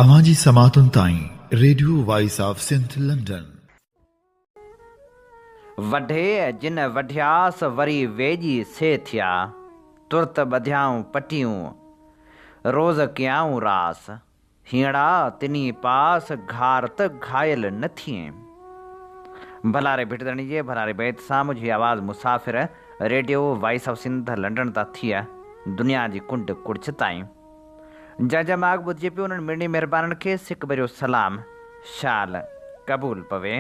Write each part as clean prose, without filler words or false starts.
اوهان جي سماعتن تائين radio voice of Sindh London. وڍي جن وڍياس وري ويڄي سي ٿيا، ترت ٻڌيائون پٽيون، روز ڪيائون راس، هينئڙا تني پاس گهار ته گهايل نه ٿئين. ڀلاري ڀٽ ڌڻي جي ڀلاري بيت سان منهنجي آواز مسافر radio voice of Sindh London تان ٿي دنيا جي ڪنڊ ڪڙڇ تائين. جنهن جا ماڳ ٻڌجي پيو انهن مڙني مهربانن کي سڪ ڀريو سلام شال قبول پوي.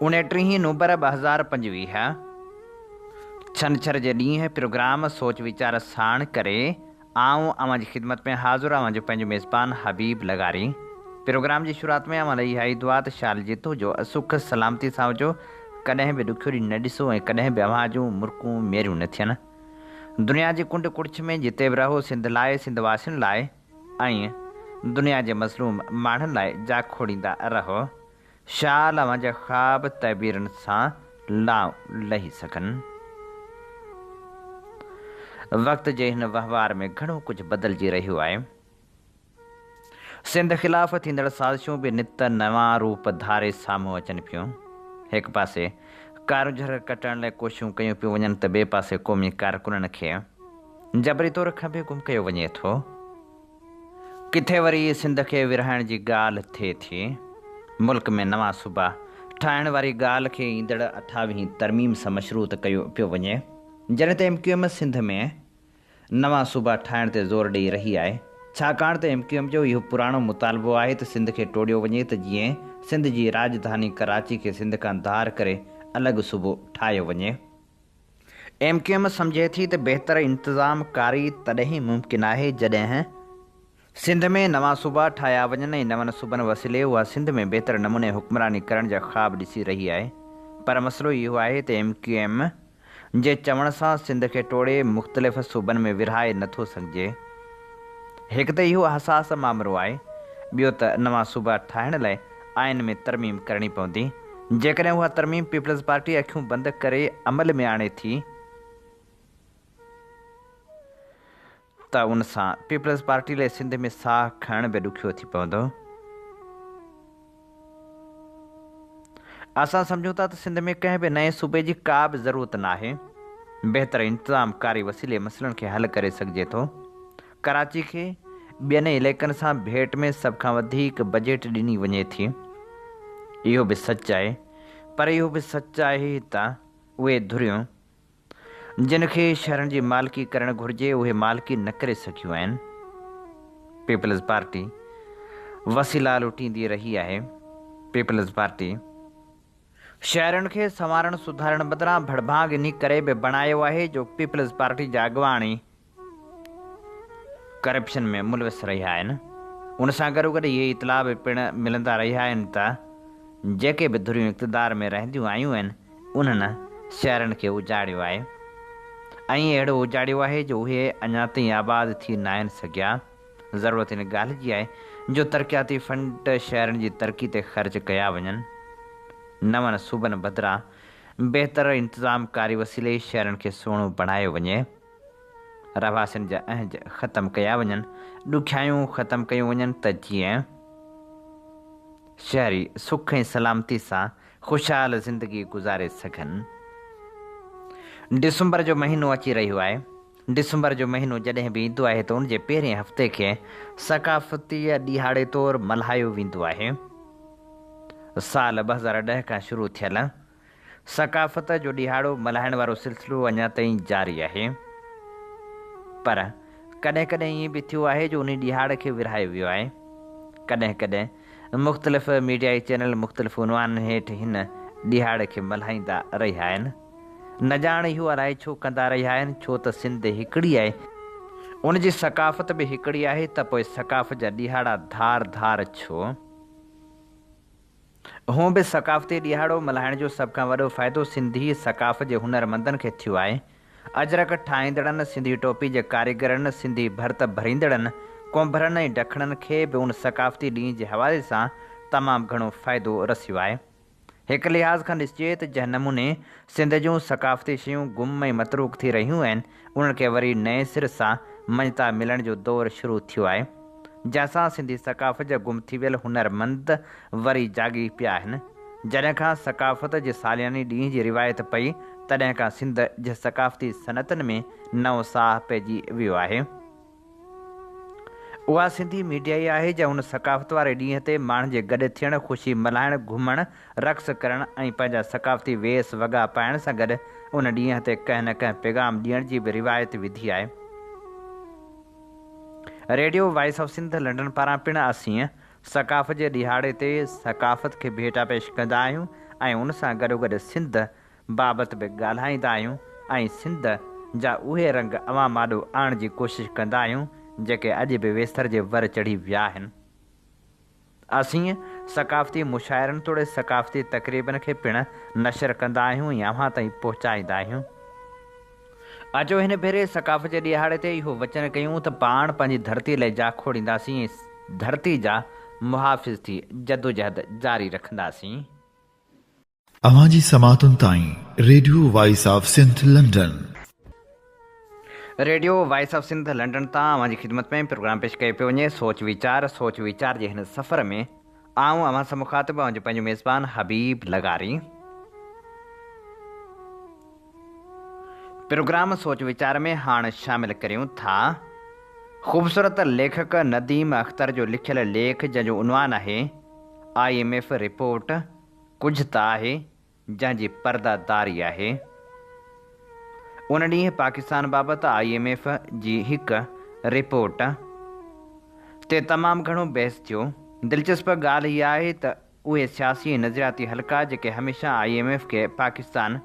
اڻيٽيهين نومبر 2025 ڇنڇر جي ڏينهن پروگرام سوچ ويچار ساڻ ڪري آئون اوهان جي خدمت ۾ حاضر اوهان جو پنهنجو ميزبان حبيب لغاري پروگرام جي شروعات ۾ اوهان لاء اها ئي دعا ته شال جتو جو سک سلامتي سان هجو ڪڏهن به ڏکيو ڏينهن نه ڏسو ۽ ڪڏهن به اوهان جون مرڪون ميريون نه ٿين. دنيا جي ڪنڊ ڪڙڇ ۾ جتي به رهو سنڌ لاء، سنڌ واسين لاء ۽ دنيا جي مظلوم ماڻهن لاء جاکوڙيندا رهو. شال اوهان جا خواب تعبيرن سان لانء لهي سگهن. وقت جي هن وهنوار ۾ گهڻو ڪجهه بدلجي رهيو آهي. سنڌ خلاف ٿيندڙ سازشون به نت نوان روپ ڌاري سامهون اچن پيون. هڪ پاسي ڪارونجهر ڪٽڻ لاء ڪوششون ڪيون پيون وڃن ته ٻئي پاسي قومي ڪارڪنن کي جبري طور کنڀي گم ڪيو وڃي ٿو. ڪٿي وري سنڌ کي ورهائڻ جي ڳالهه ٿئي ٿي. ملڪ ۾ نوان صوبا ٺاهڻ واري ڳالهه کي ايندڙ اٺاويهين ترميم سان مشروط ڪيو پيو وڃي. جڏهن ته ايم ڪيو ايم سنڌ ۾ نوان صوبا ٺاهڻ تي زور ڏئي رهي آهي، ڇاڪاڻ ته ايم ڪيو ايم جو اهو پراڻو مطالبو آهي ته سنڌ کي ٽوڙيو وڃي ته جيئن سنڌ جي راڄڌاني ڪراچي کي سنڌ کان ڌار ڪري الڳ صوبو ٺاهيو وڃي. ايم ڪيو ايم سمجهي ٿي ته بهتر انتظام ڪاري تڏهن ممڪن آهي جڏهن سنڌ ۾ نوان صوبا ٺاهيا وڃن ۽ نون صوبن وسيلي اها سنڌ ۾ بهتر نموني حڪمراني ڪرڻ جا خواب ڏسي رهي آهي پر مسئلو اهو آهي ته ايم ڪيو ايم جي چوڻ سان سنڌ کي ٽوڙي مختلف صوبن ۾ ورهائي نه ٿو سگهجي. هڪ ته اهو حساس مامرو آهي، ٻيو ته نوان صوبا ٺاهڻ لاء آئين ۾ ترميم ڪرڻي پوندي. جيڪڏهن اها ترميم پيپلز پارٽي اکيون بند ڪري عمل ۾ آڻي ٿي ته ان سان پيپلز پارٽي لاء سنڌ ۾ ساهه کڻڻ به ڏکيو ٿي پوندو. اسان سمجهون ٿا ته سنڌ ۾ ڪنهن به نئين صوبي جي ڪا به ضرورت ناهي. بهتر انتظام ڪاري وسيلي مسئلن کي حل ڪري سگهجي ٿو. ڪراچي کي ٻين علائقن سان ڀيٽ ۾ سڀ کان وڌيڪ بجيٽ ڏني وڃي ٿي. اهو به سچ آهي. پر اهو به سچ آهي ته اهي ڌريون جن کي شهرن جي مالڪي ڪرڻ گهرجي اهي مالڪي نه ڪري سگهيون آهن. پيپلز پارٽي وسيلا لٽيندي رهي آهي. پيپلز پارٽي شهرن کي سنوارڻ سڌارڻ بدران ڀڙڀانگ انهي ڪري به بڻايو آهي جو پيپلز پارٽي جا اڳواڻ ئي ڪرپشن ۾ ملوث رهيا آهن. ان سان گڏوگڏ اهي اطلاع به پڻ ملندا رهيا آهن ته جيڪي به ڌريون اقتدار ۾ رهنديون آيون آهن انهن شهرن کي اجاڙيو آهي ۽ اهڙو اجاڙيو آهي جو اهي اڃا تائين آباد ٿي ناهن سگهيا. ضرورت ان ڳالهه جي آهي جو ترقياتي فنڊ شهرن جي ترقي تي خرچ ڪيا وڃن. نون صوبن بدران بهتر انتظام ڪاري وسيلي شهرن کي سهڻو بڻايو وڃي. رهواسين جا اهنج ختم ڪيا وڃن، ڏکيائيون ختم ڪيون وڃن ته جيئن شهري سک ۽ سلامتي سان خوشحال زندگي گذاري سگهن. ڊسمبر جو مهينو اچي رهيو آهي. ڊسمبر جو مهينو جڏهن به ايندو آهي ته ان جي پهرين هفتي کي ثقافتي ڏهاڙي طور ملهايو ويندو آهي. سال 2010 کان شروع ٿيل ثقافت جو ڏهاڙو ملهائڻ وارو سلسلو اڃا تائين جاري آهي. پر ڪڏهن ڪڏهن ائين به ٿيو آهي جو انهي ڏهاڙي کي ورهايو ويو آهي. ڪڏهن ڪڏهن مختلف ميڊيائي چينل مختلف عنوانن هيٺ هن ڏهاڙي کي ملهائيندا رهيا آهن. نه ڄاڻ اهو الائي ڇو ڪندا رهيا آهن ڇو ته سنڌ هڪڙي آهي، ان جي ثقافت به هڪڙي آهي ته پوء ثقافت جا ڏهاڙا ڌار ڌار ڇو؟ هونء به ثقافتي ڏهاڙو ملهائڻ جو سڀ کان وڏو فائدو سنڌي ثقافت جي هنرمندن کي ٿيو آهي. اجرڪ ٺاهيندڙن، سنڌي ٽوپي جي ڪاريگرن، سنڌي ڀرت ڀريندڙن، ڪونڀرن ۽ ڊکڻن کي به ان ثقافتي ڏينهن جي حوالي سان تمام گهڻو فائدو رسيو آهي. هڪ لحاظ کان ڏسجي ته جنهن نموني سنڌ جون ثقافتي شيون گم ۽ متروڪ ٿي رهيون آهن، انهن کي وري نئين سر سان مڃتا ملڻ جو دور شروع ٿيو آهي. جنهن سان سنڌي ثقافت جا گم ٿي ويل هنرمند وري جاڳي پيا آهن. جڏهن کان ثقافت جي سالياني ڏينهن جي روايت پئي، تڏهن کان سنڌ جي ثقافتي صنعتن ۾ نئون ساهه پئجي ويو آهي. اها سنڌي ميڊيا ئي آهي جنهن ان ثقافت واري ڏينهن تي ماڻهن جي گڏ ٿيڻ، خوشي ملهائڻ، گهمڻ، رقص ڪرڻ ۽ پنهنجا ثقافتي ويس وڳا پائڻ سان گڏ ان ڏينهن تي ڪنهن نه ڪنهن پيغام ڏيڻ جي به روايت وڌي آهي. Radio voice of Sindh London پاران پڻ اسين ثقافت جي ڏهاڙي تي ثقافت کي ڀيٽا پيش ڪندا آهيون ۽ ان سان گڏوگڏ سنڌ بابت به ڳالهائيندا آهيون ۽ سنڌ جا اهي رنگ عوام آڏو آڻڻ جي ڪوشش ڪندا آهيون جيڪي اڄ به ويسر جي ور چڙهي ويا آهن. اسين ثقافتي مشاعرن توڙي ثقافتي تقريبن کي پڻ نشر ڪندا آهيون ۽ اوهان تائين پهچائيندا آهيون. اچو هن ڀيري ثقافت جي ڏهاڙي تي اهو وچن ڪيون ته پاڻ پنهنجي ڌرتي لئه جاکوڙينداسين ۽ ڌرتي جا محافظ ٿي جدوجهد جاري رکنداسين. اوهان جي سماعتن تائين radio voice of Sindh London. Radio voice of Sindh London تان اوهان جي خدمت ۾ پروگرام پيش ڪيو پيو وڃي سوچ ويچار سوچ ويچار جي هن سفر ۾ آئون اوهان سان مخاطب اوهان جو پنهنجو ميزبان حبيب لغاري. پروگرام سوچ ويچار ۾ هاڻ شامل ڪريون ٿا خوبصورت ليکڪ نديم اختر جو لکيل ليک جنهن جو عنوان آهي I M F report ڪجهه ته آهي جنهن جي پرده داري آهي. ان ڏينهن پاڪستان بابت I M F جي هڪ رپورٽ تي تمام گهڻو بحث ٿيو. دلچسپ ڳالهه اها آهي ته اهي سياسي ۽ نظرياتي حلقا جيڪي هميشه I M F کي پاڪستان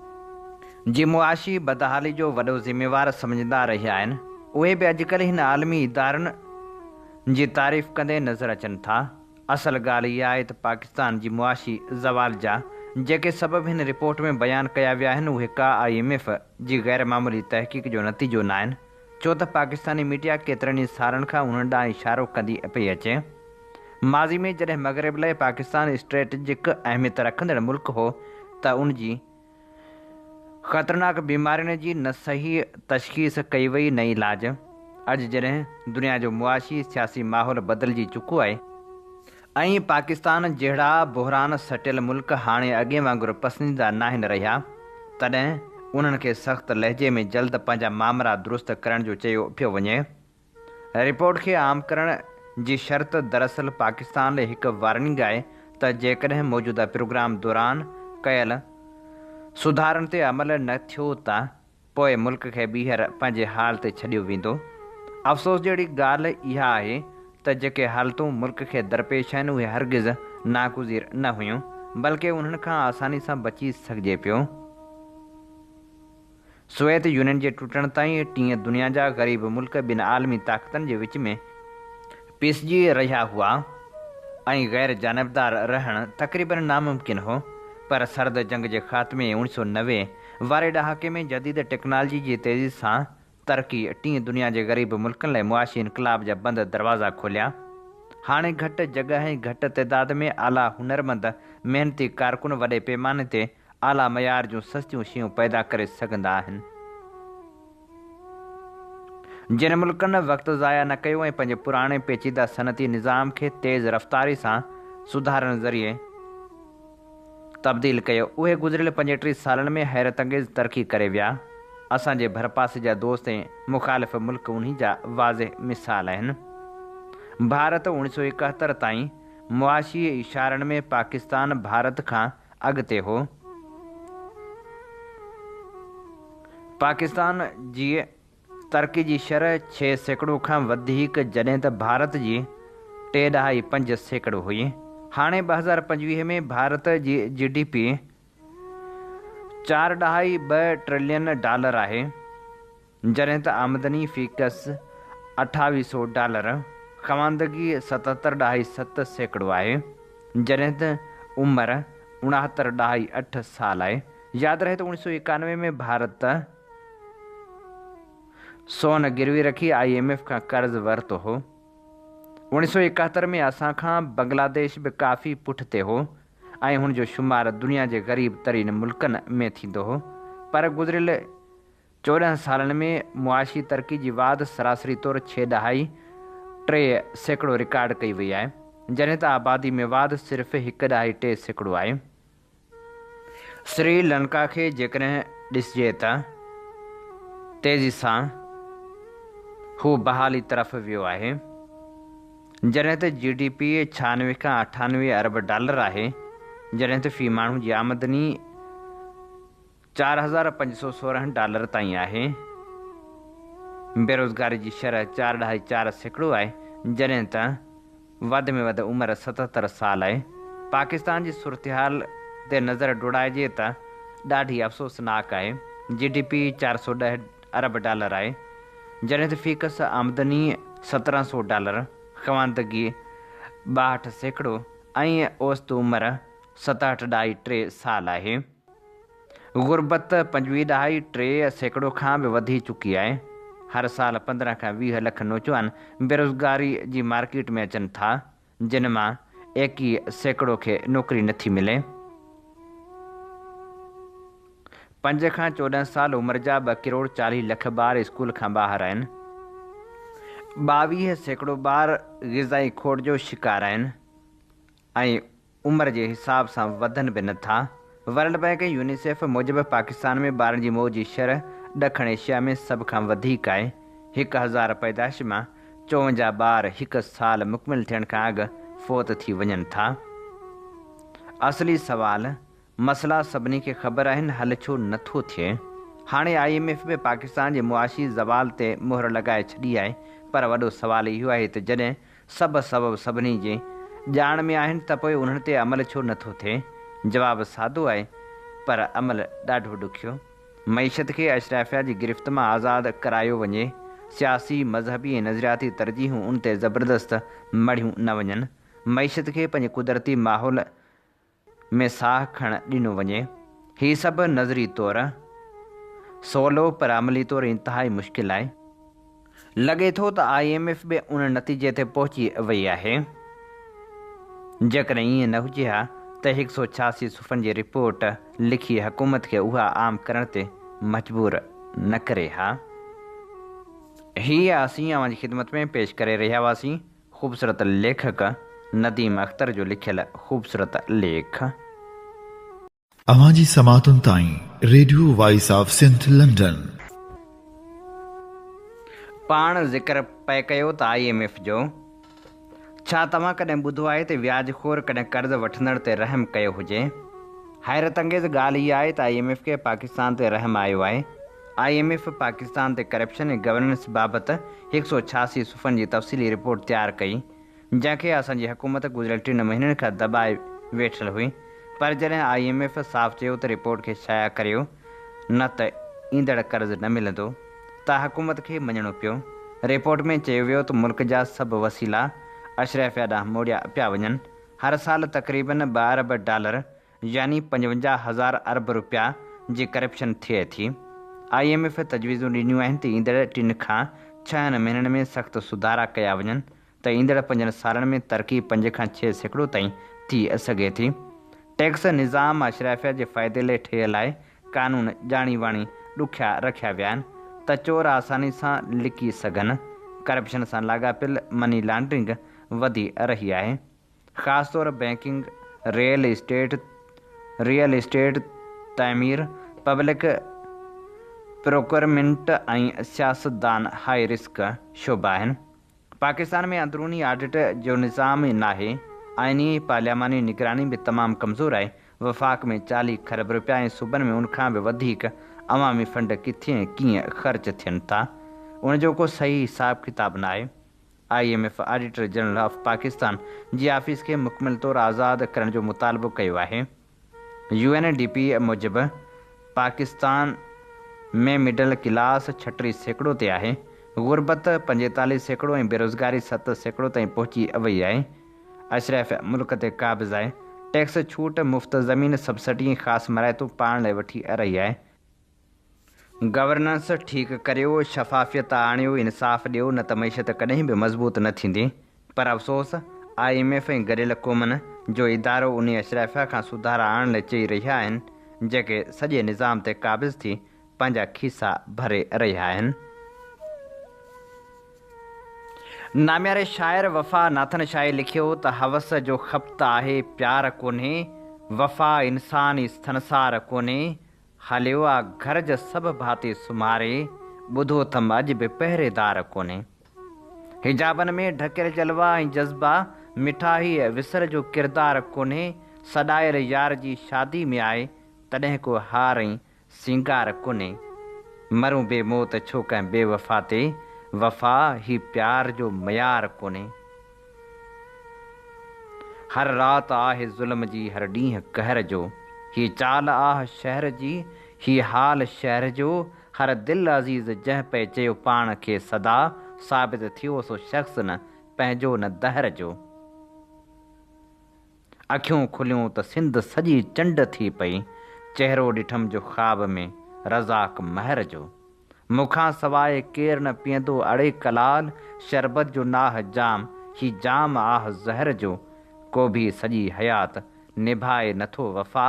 جي معاشي بدحالي جو وڏو ذميوار سمجهندا رهيا آهن اهي به اڄڪلهه هن عالمي ادارن جي تعريف ڪندي نظر اچن ٿا. اصل ڳالهه اها آهي ته پاڪستان جي معاشي زوال جا جيڪي سبب هن رپورٽ ۾ بيان ڪيا ويا آهن اهي ڪا I M F جي غير معمولي تحقيق جو نتيجو ناهن ڇو ته پاڪستاني ميڊيا ڪيترن ئي سالن کان انهن ڏانهن اشارو ڪندي پئي اچي. ماضي ۾ جڏهن مغرب لاء پاڪستان اسٽريٽجڪ اهميت رکندڙ ملڪ هو ته ان جي خطرناڪ بيمارين جي نه صحيح تشخيص ڪئي وئي نه علاج. اڄ جڏهن دنيا جو معاشي سياسي ماحول بدلجي چڪو آهي ۽ پاڪستان جهڙا بحران سٽيل ملڪ هاڻي اڳين وانگر پسنديده ناهن رهيا تڏهن انهن کي سخت لهجي ۾ جلد پنهنجا مامرا درست ڪرڻ جو چيو پيو وڃي. رپورٽ کي عام ڪرڻ جي شرط دراصل پاڪستان لاء هڪ وارننگ آهي ته جيڪڏهن موجوده پروگرام دوران ڪيل سڌارن تي عمل نه ٿيو ته پوء ملڪ کي ٻيهر پنهنجي حال تي ڇڏيو ويندو. افسوس جهڙي ڳالهه اها آهي ته جيڪي حالتون ملڪ کي درپيش آهن اهي هرگز ناگزير نه هيون بلڪه انهن کان آساني سان بچي سگهجي پيو. سوويت يونين جي ٽٽڻ تائين ٽين دنيا جا غريب ملڪ ٻن عالمي طاقتن جي وچ ۾ پيسجي رهيا هئا ۽ غير جانبدار رهڻ تقريبن ناممڪن هو پر سرد جنگ جي خاتمي ۽ 1990 واري ڏهاڪي ۾ جديد ٽيڪنالجي جي تيزي سان ترقي ٽين دنيا جي غريب ملڪن لاء معاشي انقلاب جا بند دروازا کوليا. هاڻي گهٽ جڳهه ۽ گهٽ تعداد ۾ اعليٰ هنرمند محنتي ڪارڪن وڏي پيماني تي اعليٰ معيار جون سستيون شيون پيدا ڪري سگهندا آهن. جن ملڪن وقت ضايع نه ڪيو ۽ پنهنجي پراڻي پيچيده صنعتي نظام کي تيز رفتاري سان سڌارن ذريعي تبديل ڪيو، اهي گذريل 35 سالن ۾ حيرت انگيز ترقي ڪري ويا. اسان جي ڀرپاسي جا دوست ۽ مخالف ملڪ انهي جا واضح مثال آهن. ڀارت 1971 تائين معاشي اشارن ۾ پاڪستان ڀارت کان اڳتي هو. پاڪستان جي ترقي جي شرح 6% کان وڌيڪ جڏهن ته ڀارت جي ٽي ڏهائي 5% هئي. هاڻي 2025 ۾ ڀارت جي جي ڊي پي چار ڏهائي ٻه ٽرلين ڊالر آهي. جڏهن ته آمدني في ڪس اٺاويهه سئو ڊالر، خواندگي ستهتر ڏهائي 7% آهي، جڏهن ته عمر اڻاهتر ڏهائي اٺ سال آهي. ياد رهي ته اوڻيهه سئو ايڪانوي ۾ ڀارت سون گروي رکي I M F کان قرض ورتو هو. اوڻيهه سئو ايڪاهتر ۾ اسان کان بنگلاديش به ڪافي پٺتي هو ۽ هن جو شمار دنيا جي غريب ترين ملڪن ۾ ٿيندو هو پر گذريل 14 سالن ۾ معاشي ترقي جي واڌ سراسري طور ڇهه ڏهائي 3% رڪارڊ ڪئي وئي آهي، جڏهن ته آبادي ۾ واڌ صرف هڪ ڏهائي 3% آهي. سري لنڪا کي جيڪڏهن ڏسجي ته تيزي سان هو بحالي طرف ويو آهي، جڏهن ته جي ڊي پي 96 کان 98 ارب ڊالر آهي، جڏهن ته في ماڻهو جي آمدني 4516 ڊالر تائين آهي. بيروزگاري جي شرح چار ڏهائي 4% آهي، جڏهن ته وڌ ۾ وڌ عمر 77 سال آهي. پاڪستان جي صورتحال تي نظر ڊوڙائجي ته ڏاڍي افسوسناڪ آهي. جي ڊي پي 410 ارب ڊالر آهي، جڏهن ته في ڪس آمدني 1700 ڊالر، خواندگي 62% ۽ اوسط عمر ستهٺ ڏهائي ٽي سال آهي. غربت پنجويهه ڏهائي 3% کان به وڌي چڪي آهي. هر سال 15 کان 20 لک نوجوان بيروزگاري جي مارڪيٽ ۾ اچن ٿا، جن مان 21% کي نوڪري نٿي ملي. پنج کان 14 سال عمر جا ٻه ڪروڙ 40 لک ٻار اسڪول کان ٻاهر آهن. 22% ٻار غذائي کوٽ جو شڪار آهن ۽ عمر جي حساب سان وڌن به نه ٿا. ورلڊ بئنڪ ۽ يونيسيف موجب پاڪستان ۾ ٻارن جي موت جي شرح ڏکڻ ايشيا ۾ سڀ کان وڌيڪ آهي. هڪ هزار پيدائش مان 54 ٻار هڪ سال مڪمل ٿيڻ کان اڳ فوت ٿي وڃن ٿا. اصلي سوال، مسئلا سڀني کي خبر آهن حل ڇو نه ٿو ٿئي؟ هاڻي I M F به پاڪستان جي معاشي زوال تي مهر لڳائي ڇڏي آهي پر وڏو سوال اهو آهي ته جڏهن سڀ سبب سڀني جي ڄاڻ ۾ آهن ته پوء انهن تي عمل ڇو نه ٿو ٿئي؟ جواب سادو آهي پر عمل ڏاڍو ڏکيو. معيشت کي اشرافيا جي گرفت مان آزاد ڪرايو وڃي، سياسي، مذهبي ۽ نظرياتي ترجيحون ان تي زبردست مڙهيون نه وڃن، معيشت کي پنهنجي قدرتي ماحول ۾ ساهه کڻڻ ڏنو وڃي. هي سڀ نظري طور سولو پر عملي طور انتهائي مشڪل آهي. لڳي ٿو ته I M F به ان نتيجي تي پهچي وئي آهي. جيڪڏهن ائين نه هجي ها ته 186 صفحن جي رپورٽ لکي حڪومت کي اها عام ڪرڻ تي مجبور نه ڪري ها. هي اسين اوهان جي خدمت ۾ پيش ڪري رهيا هئاسين. خوبصورت ليکڪ نديم اختر جو لکيل خوبصورت ليک. اوهان جي سماعتن تائين radio voice of Sindh London. پاڻ ذڪر پئي ڪيو ته I M F جو. ڇا توهان ڪڏهن ٻڌو آهي ته وياج خور ڪڏهن قرض وٺندڙ تي رحم ڪيو هجي؟ حيرت انگيز ڳالهه اها آهي ته I M F کي پاڪستان تي رحم آيو آهي. I M F Pakistan تي ڪرپشن ۽ گورننس بابت 186 صفحن جي تفصيلي رپورٽ تيار ڪئي، جنهن کي اسان جي حڪومت گذريل ٽن مهينن کان دٻائي ويٺل هئي، پر جڏهن I M F صاف چيو ته رپورٽ کي شايع ڪريو نه ته ايندڙ قرض نه ملندو ته حڪومت کي مڃڻو پيو. رپورٽ ۾ چيو ويو ته ملڪ جا سڀ وسيلا اشرافيا ڏانهن موڙيا پيا وڃن، هر سال تقريبن ٻه ارب ڊالر يعني 55 هزار ارب رپيا جي ڪرپشن ٿئي ٿي. I M F تجويزون ڏنيون آهن ته ايندڙ ٽن کان ڇهن مهينن ۾ سخت سڌارا ڪيا وڃن ته ايندڙ پنجن سالن ۾ ترقي 5 کان 6% تائين ٿي سگهي ٿي. ٽيڪس نظام اشرافيا جي فائدي لئي ٺهيل آهي، قانون ڄاڻي واڻي ڏکيا رکيا ويا آهن ته چور آساني سان لڪي سگهن، ڪرپشن سان لاڳاپيل مني لانڊرنگ وڌي رهي آهي. خاص طور banking, real estate, real estate, تعمير، پبلڪ پروڪيورمينٽ ۽ سياستدان هاء رسڪ شعبا آهن. پاڪستان ۾ اندروني آڊٽ جو نظام ئي ناهي، آئيني ۽ پارلياماني نگراني به تمام ڪمزور آهي، وفاق ۾ 40 کرب رپيا ۽ صوبن ۾ ان کان به وڌيڪ عوامي فنڊ ڪٿي ۽ ڪيئن خرچ ٿين ٿا، ان جو ڪو صحيح حساب ڪتاب ناهي. I M F auditor general of Pakistan جي آفيس کي مڪمل طور آزاد ڪرڻ جو مطالبو ڪيو آهي. يو اين ڊي پي موجب پاڪستان ۾ مڊل ڪلاس 36% تي آهي، غربت 45% ۽ بيروزگاري 7% تائين پهچي وئي آهي. اشرف ملڪ تي قابض آهي، ٽيڪس ڇوٽ، مفت زمين، سبسڊي ۽ خاص مراعتون پاڻ لاء وٺي رهي آهي. گورننس ٺيڪ ڪريو، شفافيت آڻيو، انصاف ڏيو نه ته معيشت ڪڏهن به مضبوط نه ٿيندي پر افسوس I M F ۽ گڏيل قومن جو ادارو انهي اشرافيا کان سڌارا آڻڻ لاء چئي رهيا آهن جيڪي سڄي نظام تي قابض ٿي پنهنجا کيسا ڀري رهيا آهن. نامياري شاعر وفا ناٿن شاهي لکيو ته هوس جو خبط آهي پيار ڪونهي، وفا انسان ئي سنسار ڪونهي، هليو آ گهرج سڀ ڀاتي سمهاري، ٻڌو ٿم اڄ به پهريدار ڪونهي. حجابن ۾ ڍڪيل جلوا ۽ جذبا، مٺا هي وصل جو ڪردار ڪونهي، سڏايل يار جي شادي ۾ آء، تڏهن ڪو هار ۽ سينگار ڪونهي. مرون بي موت ڇو ڪنهن بي وفا تي، وفا هي پيار جو معيار ڪونهي. هر رات آهه ظلم جي هر ڏينهن قهر جو، هي چال آهه شهر جي هي حال شهر جو، هر دل عزيز جنهن پئي چيو پاڻ کي سدا، ثابت ٿيو سو شخص نه پنهنجو نه دهر جو. اکيون کليون ته سنڌ سڄي چنڊ ٿي پئي، چهرو ڏٺم جو خواب ۾ رزاق مهر جو. مون کان سواء ڪير نه پيئندو اڙي ڪلال، شربت جو ناهه جام، هي جام آهه زهر جو. ڪو ڀي سڄي حيات نڀائي نٿو وفا،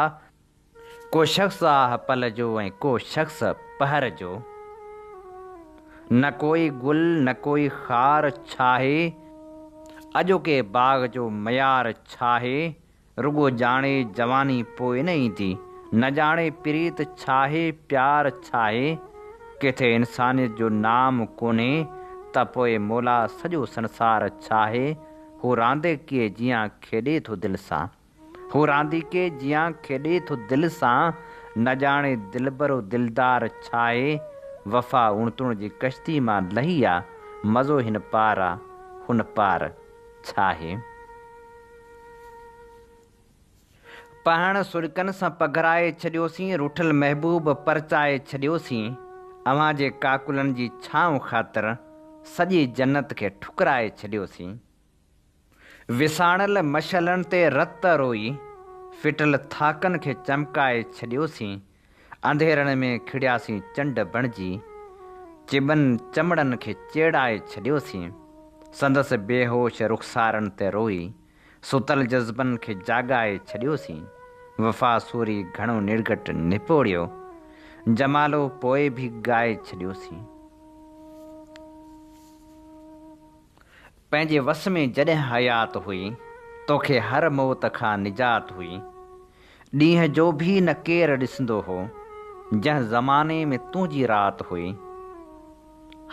ڪو شخص آهه پل جو ۽ ڪو شخص پهر جو. نه ڪوئي گل نه ڪوئي خار ڇاهي، اڄوڪي باغ جو معيار ڇاهي، رڳو ڄاڻي جواني پوء نه ايندي، نه ڄاڻي پريت ڇاهي پيار ڇاهي، ڪٿي انسانيت جو نام ڪونهي ته پوء مولا سڄو سنسار ڇاهي، هو رانديڪي جيان کيڏي ٿو دل سان. هو رانديڪي جيان کيڏي ٿو دل سان، نه ڄاڻي دلبر و دلدار ڇاهي، وفا اڻتڻ جي ڪشتي مان لهي آ، مزو هن پار آ، هن پار ڇاهي. پهڻ سڏڪن سان پگهرائي ڇڏيوسين، روٺل محبوب پرچائي ڇڏيوسين، اوهان جي ڪاڪلن جي ڇانو خاطر، سڄي جنت کي ٺڪرائي ڇڏيوسين. وساڻل مشعلن تي رت روئي، ڦٽل ٿاڪن کي چمڪائي ڇڏيوسين، انڌيرن ۾ کڙياسين چنڊ بڻجي، چٻن چمڙن کي چيڙائي ڇڏيوسين، سندس بيهوش رخسارن تي روئي، ستل جذبن کي جاڳائي ڇڏيوسين، وفا سوري گهڻو نڙگهٽ نپوڙيو، جمالو پوء ڀي ڳائي ڇڏيوسين. پنهنجي وس ۾ جڏهن حيات هئي، توکي هر موت کان نجات هئي. ڏينهن جو ڀي نه ڪير ڏسندو هو، جنهن زماني ۾ تنهنجي رات هئي.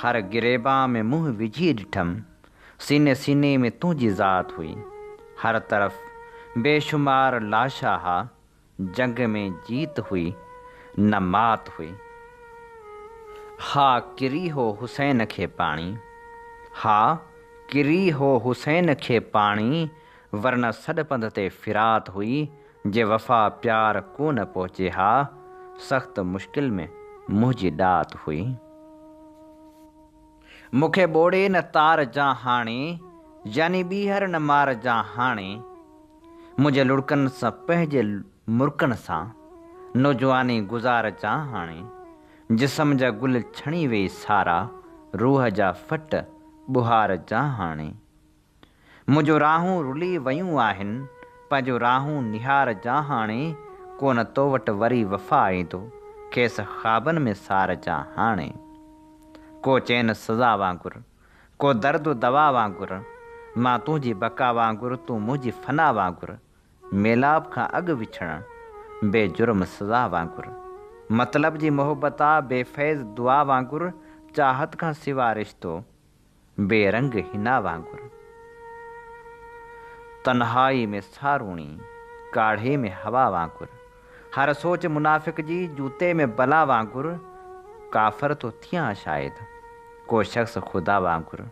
هر گريبان ۾ منهن وجهي ڏٺم، سيني سيني ۾ تنهنجي ذات هئي. هر طرف بيشمار لاشا ها، جنگ ۾ جيت هئي نه مات هئي. ها ڪري هو حسين کي پاڻي. ها ڪري هو حسين کي پاڻي ورنه سڏ پنڌ تي فرات هئي جي وفا پيار ڪو نه پهچي ها سخت مشڪل ۾ منهنجي ڏات هئي. مون کي ٻوڙي نه تار جان هاڻي يعني ٻيهر نه مار جان هاڻي. منهنجي لڙڪن سان پنهنجي مرڪن سان نوجواني گذار جان هاڻي جسم جا گل ڇڻي ويئي سارا روح جا ڦٽ ٻهار جان هاڻي منهنجون راهون رلي ويون آهن پنهنجون راهون نهار جان هاڻي ڪونه تو وٽ وري وفا ايندو کيس خوابن ۾ سار جان هاڻي ڪو چين سزا وانگر ڪو درد دوا وانگر، مان تنهنجي بقا وانگر، تون منهنجي فنا وانگر، ميلاپ کان اڳ وڇڙڻ، بي جرم سزا وانگر. مطلب جي محبت آ بي فيض دعا وانگر، چاهت کان سوا رشتو، بي رنگ حنا وانگر. تنهائي ۾ ساروڻي، ڪاڙهي ۾ هوا وانگر. هر سوچ منافق جي جوتي ۾ بلا وانگر ڪافر ٿو ٿيان شايد ڪو شخص خدا وانگر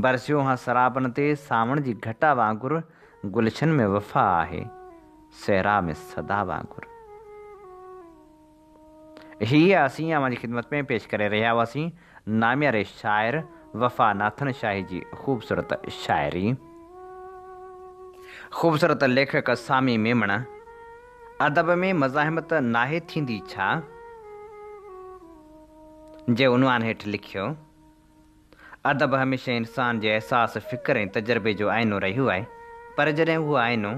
برسيو هان سرابن تي سانوڻ جي گهٽا وانگر گلشن ۾ وفا آهي صحرا ۾ صدا وانگر. هيء اسين اوهان جي خدمت ۾ پيش ڪري رهيا هئاسين نامياري شاعر وفا ناٿن شاهي جي خوبصورت شاعري. خوبصورت ليکڪ سامي ميمڻ، ادب ۾ مزاحمت ناهي ٿيندي ڇا؟ جي عنوان هيٺ لکيو. ادب هميشه انسان جي احساس، فڪر ۽ تجربي جو آئينو رهيو آهي، پر جڏهن اهو آئينو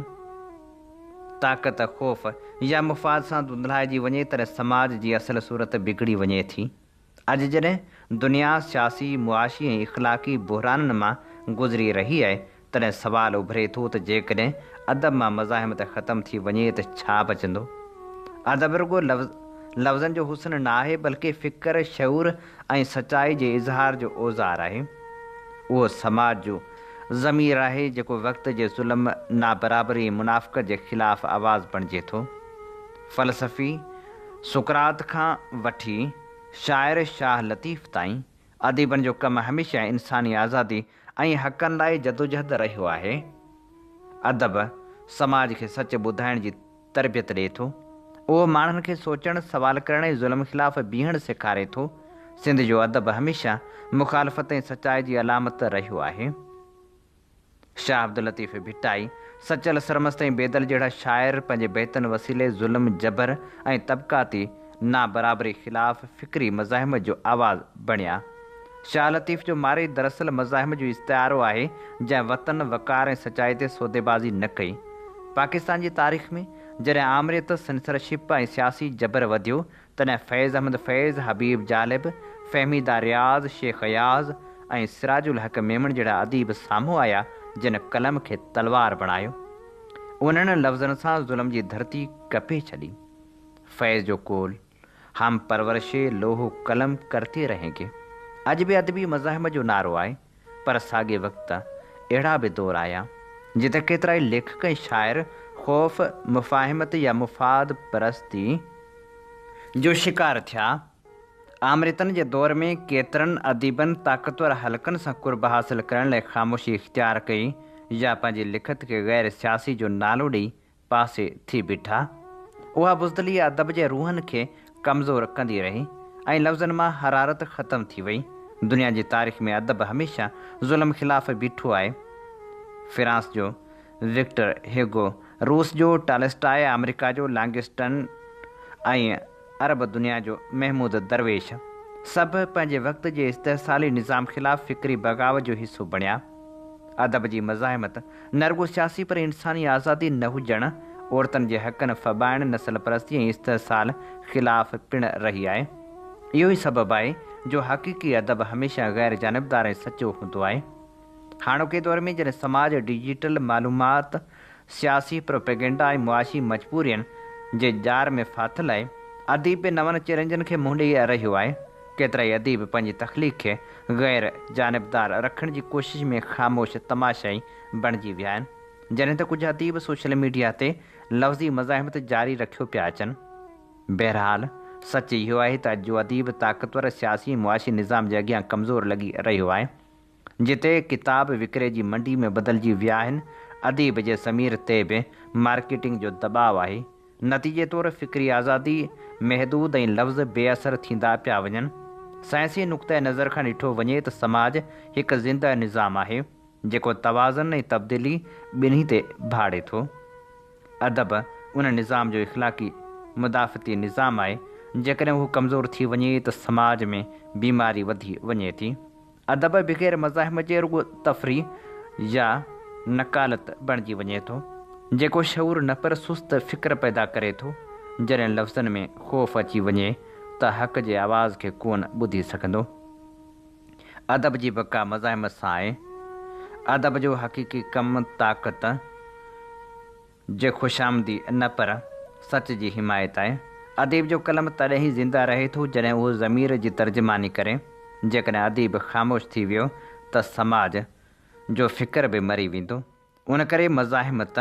طاقت، خوف يا مفاد سان ڌنڌلائجي وڃي تڏهن سماج جي اصل صورت بگڙي وڃي ٿي. اڄ جڏهن دنيا سياسي، معاشي ۽ اخلاقي بحرانن مان گذري رهي آهي، تڏهن سوال اڀري ٿو ته جيڪڏهن ادب مان مزاحمت ختم ٿي وڃي ته ڇا بچندو؟ ادب رڳو لفظن جو حسن نه آهي، بلڪه فڪر، شعور ۽ سچائي جي اظهار جو اوزار آهي. اهو سماج جو ضمير آهي، جيڪو وقت جي ظلم، نابرابري ۽ منافقت جي خلاف آواز بڻجي ٿو. فلسفي سقراط کان وٺي شاعر شاهه لطيف تائين، اديبن جو ڪم هميشه انساني آزادي ۽ حقن لاء جدوجهد رهيو آهي. ادب سماج کي سچ ٻڌائڻ جي تربيت ڏئي ٿو. اهو ماڻهن کي سوچڻ، سوال ڪرڻ ۽ ظلم خلاف بيهڻ سيکاري ٿو. سنڌ جو ادب هميشه مخالفت ۽ سچائي جي علامت رهيو آهي. شاهه عبداللطيف ڀٽائي، سچل سرمست ۽ بيدل جهڙا شاعر پنهنجي بيتن وسيلي ظلم، جبر ۽ طبقاتي نابرابري خلاف فڪري مزاحمت جو آواز بڻيا. شاهه لطيف جو مارئي دراصل مزاحمت جو استعارو آهي، جنهن وطن، وقار ۽ سچائي تي سوديبازي نه ڪئي. پاڪستان جي تاريخ ۾ جڏهن آمريت، سينسرشپ ۽ سياسي جبر وڌيو، تڏهن فيض احمد فيض، حبيب جالب، فهميده رياض، شيخ اياز ۽ سراج الحق ميمڻ جهڙا اديب سامهون آيا، جن قلم کي تلوار بڻايو. انهن لفظن سان ظلم جي ڌرتي ڪپي ڇڏي. فيض جو قول، هم پرورش لوح و قلم ڪرتي رهين گي. اڄ به ادبي مزاحمت جو نعرو آهي. پر ساڳئي وقت اهڙا به دور آيا، جتي ڪيترائي ليکڪ ۽ شاعر خوف، مفاهمت يا مفاد پرستي جو شڪار ٿيا. آمريتن جي دور ۾ ڪيترن اديبن طاقتور حلقن سان قرب حاصل ڪرڻ لاء خاموشي اختيار ڪئي يا پنهنجي لکت کي غير سياسي جو نالو ڏئي پاسي ٿي بيٺا. اها بزدلي ادب جي روحن کي ڪمزور ڪندي رهي ۽ لفظن مان حرارت ختم ٿي وئي. دنيا جي تاريخ ۾ ادب هميشه ظلم خلاف بيٺو آهي. فرانس جو وڪٽر هيوگو، روس جو ٽالسٽاء، آمريڪا جو لانگسٽن ۽ عرب دنيا جو محمود درويش سڀ پنهنجي وقت جي استحصالي نظام خلاف فڪري بغاوت جو حصو بڻيا. ادب جي مزاحمت نه رڳو سياسي پر انساني آزادي نه هجڻ، عورتن جي حقن ڦٻائڻ، نسل پرستي ۽ استحصال خلاف پڻ رهي آهي. اهو ئي سبب آهي جو حقيقي ادب هميشه غير جانبدار ۽ سچو هوندو آهي. هاڻوڪي دور ۾ جڏهن سماج ڊجيٽل معلومات، سياسي پروپيگنڊا ۽ معاشي مجبورين جي ڄار ۾ ڦاٿل آهي، اديب به نون چئلينجن کي منهن ڏئي رهيو آهي. ڪيترائي اديب پنهنجي تخليق کي غير جانبدار رکڻ جي ڪوشش ۾ خاموش تماشائي بڻجي ويا آهن، جڏهن ته ڪجهه اديب سوشل ميڊيا تي لفظي مزاحمت جاري رکيو پيا اچن. بهرحال، سچ اهو آهي ته اڄ جو اديب طاقتور سياسي ۽ معاشي نظام جي اڳيان ڪمزور لڳي رهيو آهي. جتي ڪتاب وڪري جي منڊي ۾ بدلجي ويا آهن، اديب جي ضمير تي به مارڪيٽنگ جو دٻاء آهي. نتيجي طور فڪري آزادي محدود ۽ لفظ بي اثر ٿيندا پيا وڃن. سائنسي نقطه نظر کان ڏٺو وڃي ته سماج هڪ زنده نظام آهي، جيڪو توازن ۽ تبديلي ٻنهي تي ڀاڙي ٿو. ادب ان نظام جو اخلاقي مدافعتي نظام آهي، جيڪڏهن اهو ڪمزور ٿي وڃي ته سماج ۾ بيماري وڌي وڃي ٿي. ادب بغير مزاحمت جي رڳو تفريح يا نقالت بڻجي وڃي ٿو، جيڪو شعور نه پر سست فڪر پيدا ڪري ٿو. جڏهن لفظن ۾ خوف اچي وڃي ته حق جي آواز کي ڪونه ٻڌي سگهندو. ادب جي بقا مزاحمت سان آهي. ادب جو حقيقي ڪم طاقت. جي خوشامدي نه پر سچ جي حمايت آهي. اديب جو قلم تڏهن ئي زنده رهي ٿو جڏهن اهو ضمير جي ترجماني ڪري. جيڪڏهن اديب خاموش ٿي ويو ته سماج جو فڪر به مري ويندو. ان ڪري مزاحمت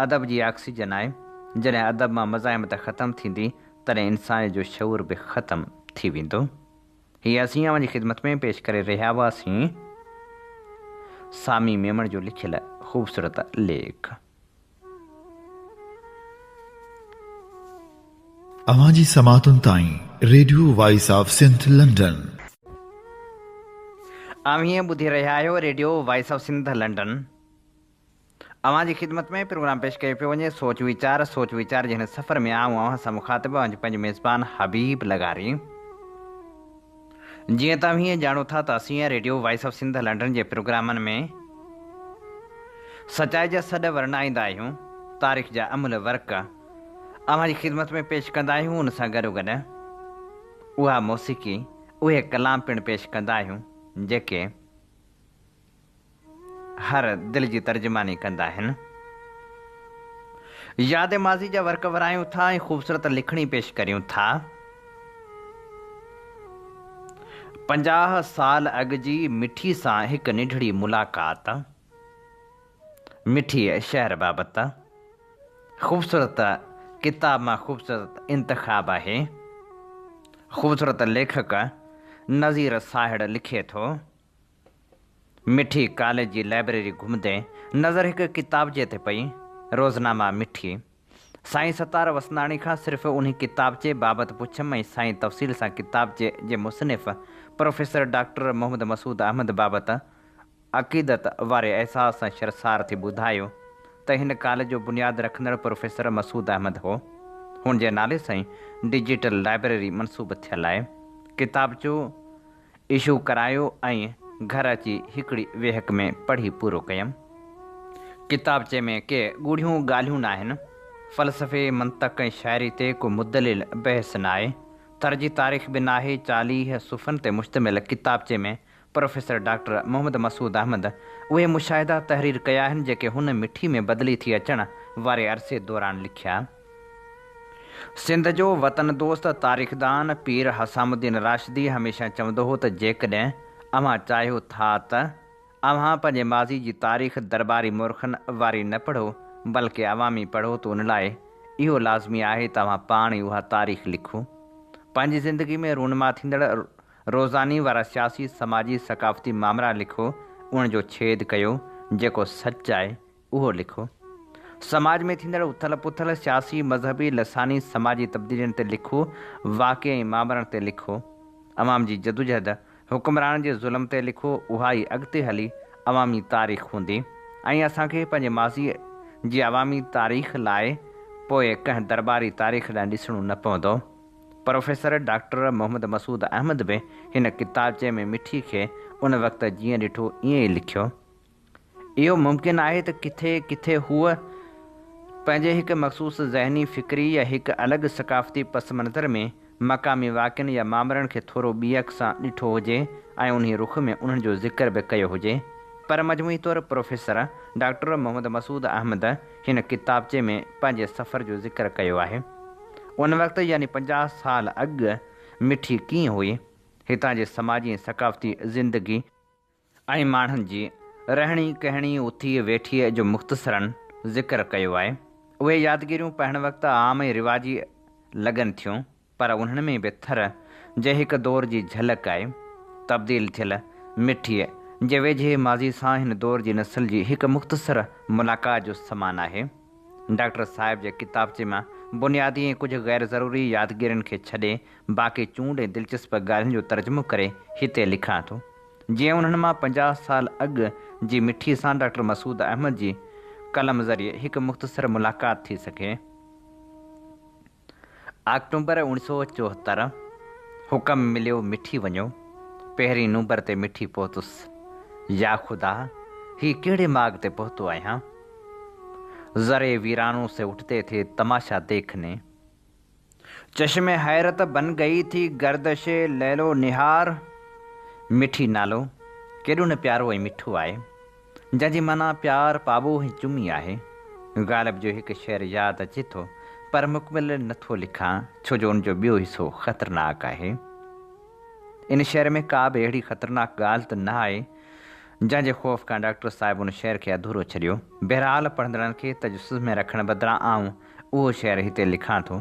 ادب جي آڪسيجن آهي. جڏهن ادب مان مزاحمت ختم ٿيندي تڏهن انسانيت جو شعور به ختم ٿي ويندو. هي اسين اوهان جي خدمت ۾ پيش ڪري رهيا هئاسين سامي ميمڻ جو لکيل خوبصورت ليک. اوهان جي سماعتن تائين radio voice of Sindh London. اوهين ٻڌي رهيا آهيو radio voice of Sindh London. اوهان جي خدمت ۾ پروگرام پيش ڪيو پيو وڃي سوچ ويچار سوچ ويچار جي هن سفر ۾ آئون اوهان سان مخاطب اوهان جو پنهنجو ميزبان حبيب لغاري. جيئن ته اوهين ڄاڻو ٿا ته اسين radio voice of Sindh London جي پروگرامن ۾ سچائي جا سڏ ورنائيندا آهيون تاريخ جا املهه ورق اوهان جي خدمت ۾ پيش ڪندا آهيون ان سان گڏوگڏ اها موسيقي اهي ڪلام پڻ پيش ڪندا آهيون جيڪي. هر دل جي ترجماني ڪندا آهن. ياد ماضي جا ورق ورايون ٿا ۽ خوبصورت لکڻي پيش ڪريون ٿا. 50 سال اڳ جي مٺي سان هڪ ننڍڙي ملاقات. مٺي شهر بابت خوبصورت ڪتاب مان خوبصورت انتخاب آهي. خوبصورت ليکڪ نذير ساهڙ لکي ٿو. مٺي ڪاليج جي لائبريري گهمندي نظر هڪ ڪتابچي تي پئي، روزنامه مٺي. سائين ستار وسنداڻي کان صرف انهي ڪتابچي بابت پڇيم ۽ سائين تفصيل سان ڪتابچي جي مصنف پروفيسر ڊاڪٽر محمد مسعود احمد بابت عقيدت واري احساس سان شرسار ٿي ٻڌايو ته هن ڪاليج جو بنياد رکندڙ پروفيسر مسعود احمد هو. هن جي نالي سان ئي ڊجيٽل لائبريري منسوب ٿيل آهي. ڪتابچو اشو ڪرايو ۽ گهر اچي هڪڙي ويهڪ ۾ پڙهي پورو ڪيم. ڪتابچي ۾ ڪي ڳوڙهيون ڳالهيون ناهن. فلسفي، منطق ۽ شاعري تي ڪو مدلل بحث ناهي. ٿر جي تاريخ به ناهي. 40 صفحن تي مشتمل ڪتابچي ۾ پروفيسر ڊاڪٽر محمد مسعود احمد اهي مشاهدا تحرير ڪيا آهن جيڪي هن مٺي ۾ بدلي ٿي اچڻ واري عرصي دوران لکيا. سنڌ جو وطن دوست تاريخدان پير حسام الدين راشدي هميشه چوندو هو ته جيڪڏهن اوهان چاهيو ٿا ته اوهان پنهنجي ماضي جي تاريخ درٻاري مورخن واري نه پڙهو بلڪه عوامي پڙهو ته ان لاء اهو لازمي آهي ته اوهان پاڻ ئي اها تاريخ لکو. پنهنجي زندگي ۾ رونما ٿيندڙ روزاني وارا سياسي، سماجي، ثقافتي مامرا لکو، انهن جو ڇيد ڪيو، جيڪو سچ آهي اهو لکو. سماج ۾ ٿيندڙ اٿل پٿل، سياسي، مذهبي، لساني، سماجي تبديلين تي لکو، واقعي ۽ مامرن تي لکو. عوام جي جدوجهد، حڪمرانن جي ظلم تي لکو، اها ئي اڳتي هلي عوامي تاريخ هوندي ۽ اسان کي پنهنجي ماضيء جي عوامي تاريخ لاء پوء ڪنهن درٻاري تاريخ ڏانهن ڏسڻو نه پوندو. پروفيسر ڊاڪٽر محمد مسعود احمد به هن ڪتابچي ۾ مٺي کي ان وقت جيئن ڏٺو ائين ئي لکيو. اهو ممڪن آهي ته ڪٿي ڪٿي هوء پنهنجي هڪ مخصوص ذهني، فڪري يا هڪ الڳ ثقافتي پس منظر ۾ مقامي واقعن يا مامرن کي ٿورو ٻي اک سان ڏٺو هجي ۽ انهي رخ ۾ انهن جو ذڪر به ڪيو هجي پر مجموعي طور پروفيسر ڊاڪٽر محمد مسعود احمد هن ڪتابچي ۾ پنهنجي سفر جو ذڪر ڪيو آهي. ان وقت يعني 50 سال اڳ مٺي ڪيئن هئي؟ هتان جي سماجي ۽ ثقافتي زندگي، ۽ ماڻهن جي رهڻي ڪهڻي، اٿيء ويٺيء جو مختصراً ذڪر ڪيو آهي. اهي يادگيريون پڙهڻ وقت عام ۽ رواجي لڳن ٿيون، پر انهن ۾ به ٿر جي هڪ دور جي جهلڪ آهي. تبديل ٿيل مٺيء جي ويجهي ماضي سان هن دور جي نسل جي هڪ مختصر ملاقات جو سمان آهي. ڊاڪٽر صاحب جي ڪتابچي مان بنيادي ۽ ڪجهه غير ضروري يادگيرين کي ڇڏي باقي چونڊ ۽ دلچسپ ڳالهين جو ترجمو ڪري هتي لکان ٿو. جيئن انهن مان 50 سال اڳ جي مٺي سان ڊاڪٽر مسعود احمد جي قلم ذريعي هڪ مختصر ملاقات ٿي سگهي. آڪٽومبر 1974، حڪم مليو مٺي وڃو. پهرين نومبر تي مٺي پهتس. يا خدا! هي ڪهڙي ماڳ تي پهتو آهيان؟ ذري ويرانو سي اٺتي ٿي تماشا ديکني. چشم حيرت بن گئي ٿي گردش ليل و نهار. مٺي نالو ڪيڏو نه پيارو ۽ مٺو آهي، جنهن جي معنيٰ پيار، پاٻوهه ۽ چمي آهي. غالب جو هڪ شعر ياد اچي ٿو، پر مڪمل نه ٿو لکان، ڇو جو ان جو ٻيو حصو خطرناڪ آهي. ان شعر ۾ ڪا به اهڙي خطرناڪ ڳالهه ته نه آهي، جنهن جي خوف کان ڊاڪٽر صاحب ان شعر کي اڌورو ڇڏيو. بهرحال پڙهندڙن کي تجسس ۾ رکڻ بدران آئون اهو شعر هتي لکان ٿو.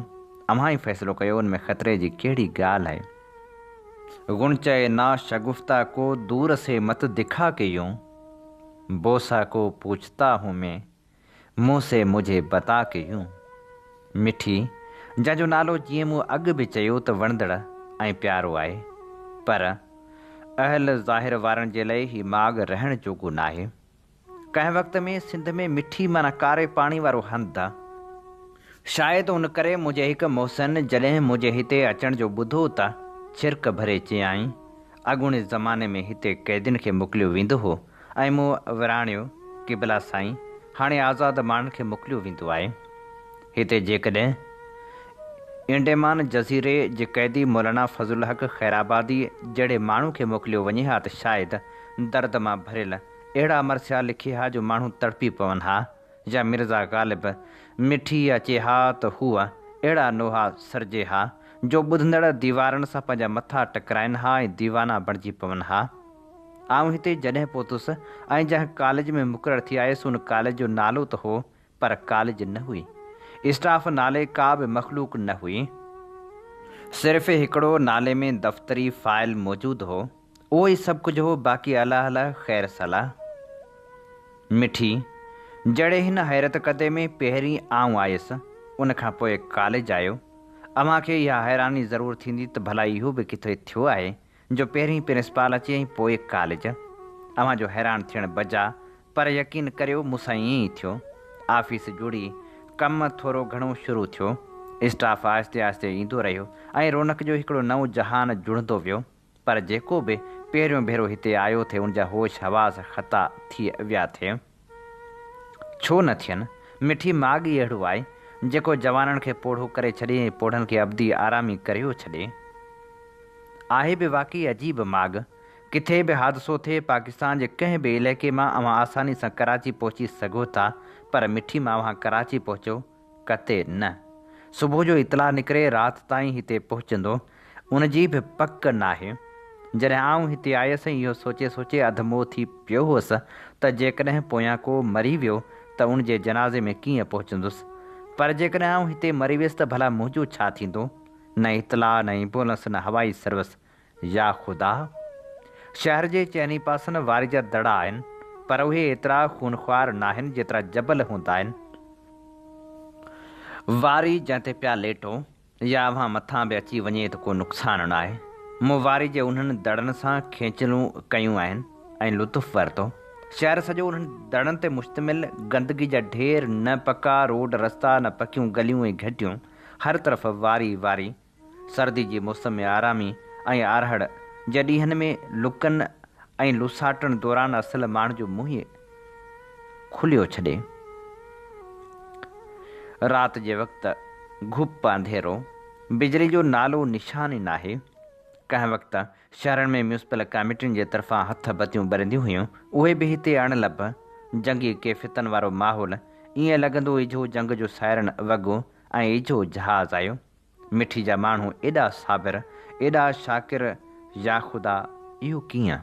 اوهان ئي فيصلو ڪيو ان ۾ خطري جي ڪهڙي ڳالهه آهي. غنچه نا شگفته ڪو دور سي مت دکا ڪي يون، بوسه ڪو پوڇتا هون مين، منهن سي مجهي بتا ڪي يون. مٺي، جنهن جو نالو جيئن مون اڳ به چيو ته وڻندڙ ۽ پيارو آهي، پر اهل ظاهر وارن جي لئه هي ماڳ رهڻ جوڳو ناهي. ڪنهن وقت ۾ سنڌ ۾ مٺي معنيٰ ڪاري پاڻي وارو هنڌ. شايد ان ڪري منهنجي هڪ محسن جڏهن منهنجي هتي اچڻ جو ٻڌو ته ڇرڪ ڀري چيائين، اڳوڻي زماني ۾ هتي قيدين کي موڪليو ويندو هو ۽ مون وراڻيو، قبلا سائين، هاڻي آزاد ماڻهن کي موڪليو ويندو آهي. هتي جيڪڏهن انڊيمان جزيري جي قيدي مولانا فضل الحق خيرآباديء جهڙي ماڻهو کي موڪليو وڃي ها ته شايد درد مان ڀريل اهڙا مرثيا لکي ها جو ماڻهو تڙپي پون ها يا مرزا غالب مٺي اچي ها ته هو اهڙا نوحا سرجي ها جو ٻڌندڙ ديوارن سان پنهنجا مٿا ٽڪرائن ها ۽ ديوانا بڻجي پون ها. آئون هتي جڏهن پهتس ۽ جنهن ڪاليج ۾ مقرر ٿي آيس ان ڪاليج جو نالو ته هو پر ڪاليج نه هئي. اسٽاف نالي ڪا به مخلوق نه هئي. صرف هڪڙو نالي ۾ دفتري فائل موجود هو. اهو ئي سڀ ڪجهه هو باقي الله الله خير صلاح. مٺي جهڙي هن حيرت ڪدي ۾ پهرين آئون آيس، ان کان پوء ڪاليج آيو. اوهان کي اها حيراني ضرور ٿيندي ته ڀلا اهو به ڪٿي ٿيو آهي جو پهرين پرنسپال اچي ۽ پوء ڪاليج. اوهان جو حيران ٿيڻ بجا پر يقين ڪريو مون سان ائين ئي ٿيو. آفيس جڙي، ڪم ٿورو گهڻو شروع ٿيو. اسٽاف آهستي آهستي ايندو رهيو ۽ رونق جو هڪڙو نئون جهان جڙندو ويو. پر جيڪو به پهريون ڀيرو هتي آيو ٿي ان جا هوش حواس خطا ٿي ويا ٿي. ڇو نه ٿين؟ مٺي ماڳ ئي اهڙو آهي، جيڪو جوانن کي پوڙهو ڪري ڇڏي ۽ پوڙهن کي ابدي آرامي ڪريو ڇڏي. آهي به واقعي عجيب ماڳ. ڪٿي به حادثو ٿئي، پاڪستان جي ڪنهن به علائقي مان اوهان آساني سان ڪراچي پهچي سگهو ٿا، پر مٺي مان اوهان ڪراچي پهچو، قطعي نه. صبح جو اطلاع نڪري رات تائين هتي پهچندو، ان جي به پڪ ناهي. جڏهن آئون هتي آيس ۽ اهو سوچي سوچي اڌ مئو ٿي پيو هئس ته جيڪڏهن پويان ڪو مري ويو ته ان جي جنازي ۾ ڪيئن پهچندس. پر جيڪڏهن آئون هتي مري ويس ته ڀلا منهنجو ڇا ٿيندو؟ نه اطلاع، نه ايمبولنس، نه هوائي سروس. يا خدا! شهر جي چئني پاسن واري جا دڙا آهن، پر اهي ايترا خونخوار ناهن جيترا جبل هوندا آهن. واري جنهن تي پيا ليٽو يا اوهان مٿان به اچي وڃي ته ڪو نقصان ناهي. مون واري جي انهن دڙن سان کينچلون ڪيون آهن ۽ لطف ورتو. شهر سڄو انهن دڙن تي مشتمل، گندگي جا ڍير، نه پڪا روڊ رستا، نه پڪيون گليون ۽ گهٽيون، هر طرف واري واري. سردي جي موسم ۾ آرامي ۽ آرهڙ جي ڏينهن ۾ لڪن ۽ لوساٽڻ دوران اصل ماڻهو جو منهن ئي کليو ڇڏي. رات جي وقت گهپ انڌيرو، بجلي جو نالو نشان ئي ناهي. ڪنهن وقت شهرن ۾ ميونسپل ڪاميٽين جي طرفان هٿ بتيون ٻرنديون هيون، اهي به هتي اڻ لڀ. جنگي ڪيفيتن وارو ماحول، ائين لڳندو اجهو جنگ جو سائرن وڳو ۽ اجهو جهاز آيو. مٺي جا ماڻهو ايڏا صابر، ايڏا شاڪر يا خدا اهو ڪيئن؟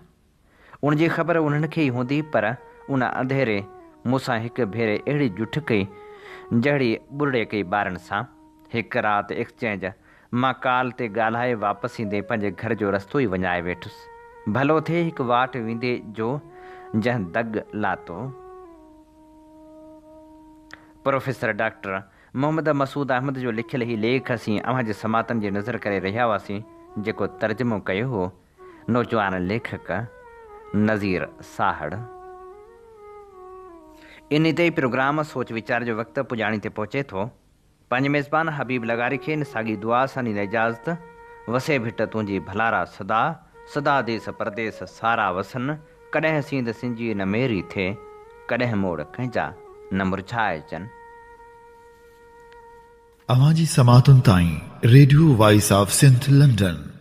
ان جي خبر انهن کي ئي هوندي پر ان انڌيري مون سان هڪ ڀيري اهڙي جٺ ڪئي جهڙي ٻرڙي ڪئي ٻارن سان. هڪ رات ايڪسچينج مان ڪال تي ڳالهائي واپس ايندي پنهنجي گهر جو رستو ئي وڃائي ويٺس. ڀلو ٿئي هڪ واٽ ويندي جو جنهن دڳ لاتو. پروفيسر ڊاڪٽر محمد مسعود احمد جو لکيل هي ليک اسين اوهان جي سماعتن جي نظر ڪري رهيا هئاسين، جيڪو ترجمو ڪيو هو نوجوان ليکڪ نذير ساهڙ. انهي تي ئي پروگرام سوچ ويچار جو وقت پڄاڻي تي پهچي ٿو. پنهنجي ميزبان حبيب لغاري کي ان ساڳي دعا سان ڏيندا اجازت، وسي ڀٽ تنهنجي ڀلارا سدا، سدا ديس پرديس سارا وسن، ڪڏهن سينڌ سنجي نه ميري ٿئي، ڪڏهن موڙ ڪنهن جا نه مرجهائجن. اوهان جي سماعتن تائين radio voice of Sindh London.